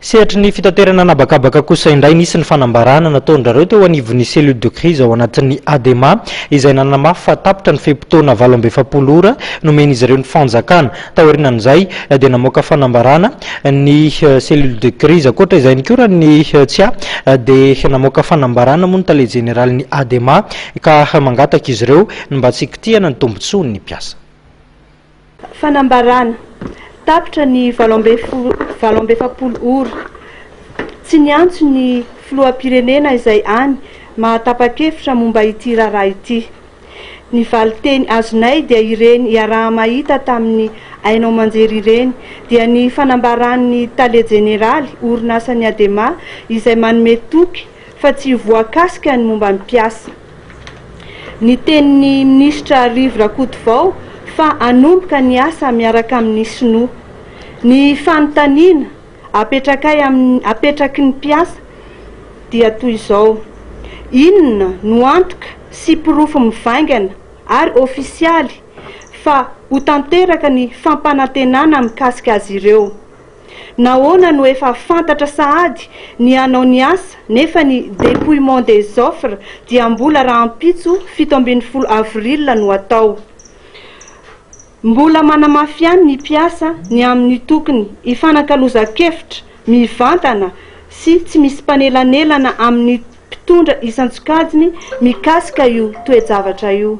Sehatry ny fitaterana an'habakabaka kosa indray, nisy ny fanambarana nataon-drareo teo anivon'ny cellule de crise ao anatin'ny Adema, izay nanamafy fa tapitra ny fe-potoana 48 ora nomen'izy ireo ny fanjakana. Taorianan'izay dia namoaka fanambarana ny cellule de crise. Ankoatra izay ihany koa, raha ny tsiahy, dia namoaka fanambarana moa ny tale jeneralin'ny Adema ka mangataka izy ireo ny mba tsy hikitihana ny tombontsoan'ny mpiasa. Fanambarana, tapitra ny 48 ora. Tsy niantso ny filoham-pirenena izay any mahatapa-kevitra momba ity raharaha ity. Ny valin-teny azonay dia ireny iaraha-mahita tamin'ny haino aman-jery ireny, dia ny fanambaran'ny tale jeneraly orinasan'ny Adema izay manome toky fa tsy voakasika ny momba ny mpiasa. Ny tenin'ny minisitra Rivo Rakotovao fa hanomboka ny asa miaraka amin'ny sinoa. Ny fanontaniana apetrakay amin'ny apetraky ny mpiasa dia toy izao, inona no antoka sy porofo mivaingana ary ofisialy fa ho tanteraka ny fampanantenana mikasika azy ireo? Nahoana no efa fantatra sahady ny hanao ny asa nefa ny dépouillement des offres dia mbola rahampitso 17 avril no atao? Mbola manamafy ihany ny mpiasa ny amin'ny tokony hifanakalozan-kevitra mivantana sy tsy misy mpanelanelana amin'ny mpitondra isan-tsokajiny mikasika io toe-javatra io.